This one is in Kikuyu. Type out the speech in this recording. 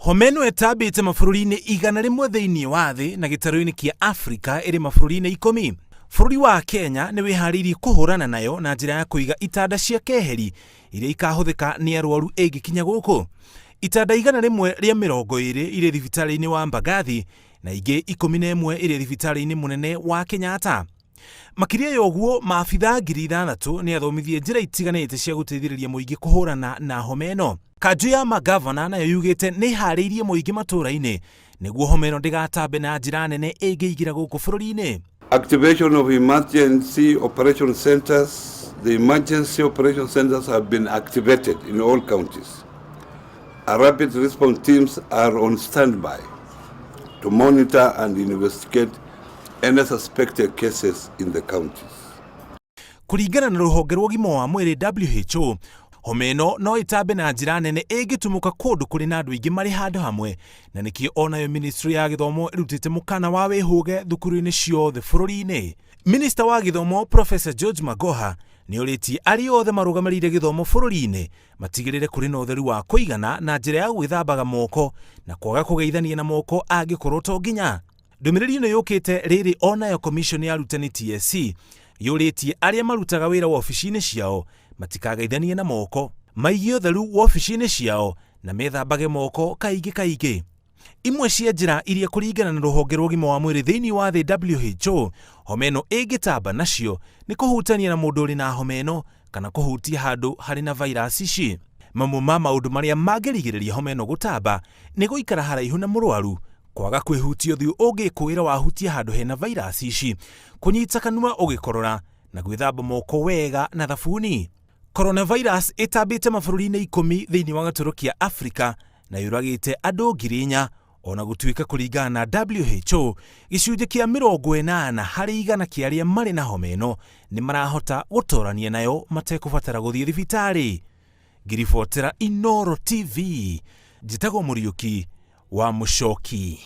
Homa ĩno ĩtambĩte mabũrũri-inĩ 100 thĩinĩ wa thĩ na gĩtarũ-inĩ kĩa Afrika ĩrĩ mabũrũri-inĩ 10. Bũrũri wa Kenya nĩ wĩharĩirie kũhũrana nayo na njĩra ya kũiga itanda cia keheri iria ikahũthĩka nĩ arwaru ĩngĩkinya gũkũ. Itanda 120 irĩ thibitarĩ-inĩ wa Mbagathi na ingĩ 11 irĩ thibitarĩ-inĩ mũnene wa Kenyatta. Makĩria ya ũguo, maabithaa 6,000 nĩ athomithie njĩra itiganĩte cia gũteithĩrĩria mũingĩ kũhũrana na homa ĩno. Kanjũ ya mangavana nayo yugĩte nĩ ĩharĩirie mũingĩ matũũra-inĩ nĩguo homa ĩno ndĩgatambe na njĩra nene ĩngĩingĩra gũkũ bũrũri-inĩ. Activation of emergency operation centers. The emergency operation centers have been activated in all counties. A rapid response teams are on standby to monitor and investigate any suspected cases in the counties. Kũringana na rũhonge rwa ũgima wa mwĩrĩ WHO, homa ĩno no ĩtambe na njĩra nene ĩngĩtumũka kũndũ kũrĩ na andũ aingĩ marĩ handũ hamwe, na nĩkĩo onayo ministry ya gĩthomo ĩrutĩte mũkana wa wĩhũge thukuru-inĩ ciothe bũrũri-inĩ. Minista wa gĩthomo Professor George Magoha nĩ orĩtie arĩa othe marũgamĩrĩire gĩthomo bũrũri-inĩ matigĩrĩre kũrĩ na ũtheru wa kũigana na njĩra ya gwĩthambaga moko na kwaga kũgeithania na moko angĩkorwo to nginya. Ndũmĩrĩri ĩno yũkĩte rĩrĩ onayo commission ya arutani TSC yũrĩtie arĩa marutaga wĩra wabici-inĩ ciao matikagaithanie na moko, maige ũtheru wabici-inĩ ciao na methambage moko kaingĩ kaingĩ. Imwe cia njĩra iria kũringana na rũhonge rwa ũgima wa mwĩrĩ thĩinĩ wa thĩ WHO, homa ĩno ĩngĩtamba nacio nĩ kũhutania na mũndũ ũrĩ na homa ĩno kana kũhutia handũ harĩ na virus ici. Mamwe ma maũndũ marĩa mangĩrigĩrĩria homa ĩno gũtamba nĩ gũikara haraihu na mũrwaru, kwaga kwĩhutia ũthiũ ũngĩkũĩra wahutia handũ hena virus ici, kũnyita kanua ũgĩkorora na gwĩthamba moko wega na thabuni. Coronavirus ĩtambĩte mabũrũri-inĩ 10 thĩinĩ wa gĩtarũ kĩa Afrika na yũragĩte andũ 4,000 ona gũtuĩka kũringana na WHO gĩcunjĩ kĩa 80% kĩa arĩa marĩ na homa ĩno nĩ marahota gũtorania nayo matekũbatara gũthiĩ thibitarĩ. Ngiribotera Inooro TV, njĩtagwo Mũriũki wa Mũcoki.